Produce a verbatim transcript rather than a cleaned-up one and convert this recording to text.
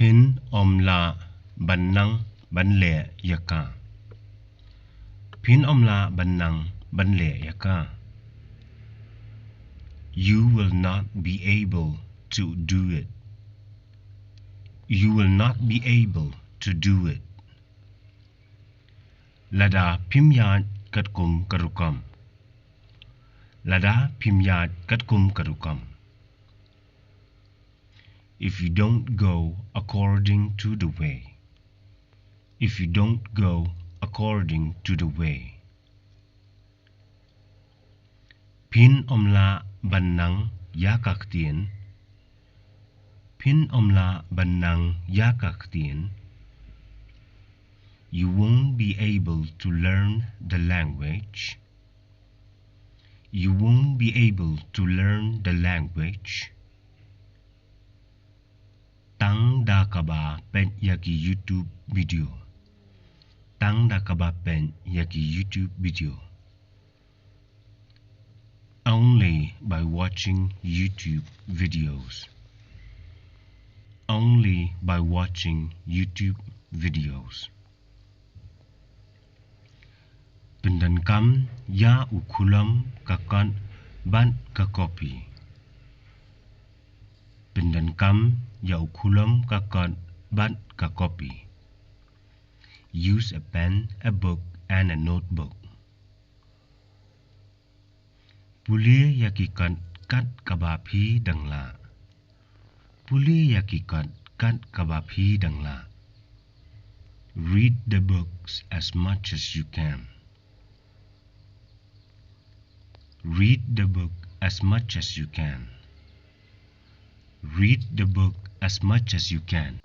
Phin ym lah ban nang ban leh ïa ka. Phin ym lah ban nang ban leh ïa ka. You will not be able to do it. You will not be able to do it. Lada phim ïaid katkum ka rukom. Lada phim ïaid katkum ka rukom. If you don't go according to the way. If you don't go according to the way. Phin ym lah ban nang ïa ka ktien. Phin ym lah ban nang ïa ka ktien. You won't be able to learn the language. You won't be able to learn the language. Tang da kaba peit ïa ki YouTube video. Tang da kaba peit ïa ki YouTube video. Only by watching YouTube videos. Only by watching YouTube videos. Pyndonkam ïa u khulom ka kot bad ka kopi. Pyndonkam ïa u khulom ka kot bad ka kopi. Use a pen, a book and a notebook. Pule ïa ki kot kat kaba phi dang lah. Pule ïa ki kot kat kaba phi dang lah. Read the books as much as you can. Read the book as much as you can. Read the book as much as you can.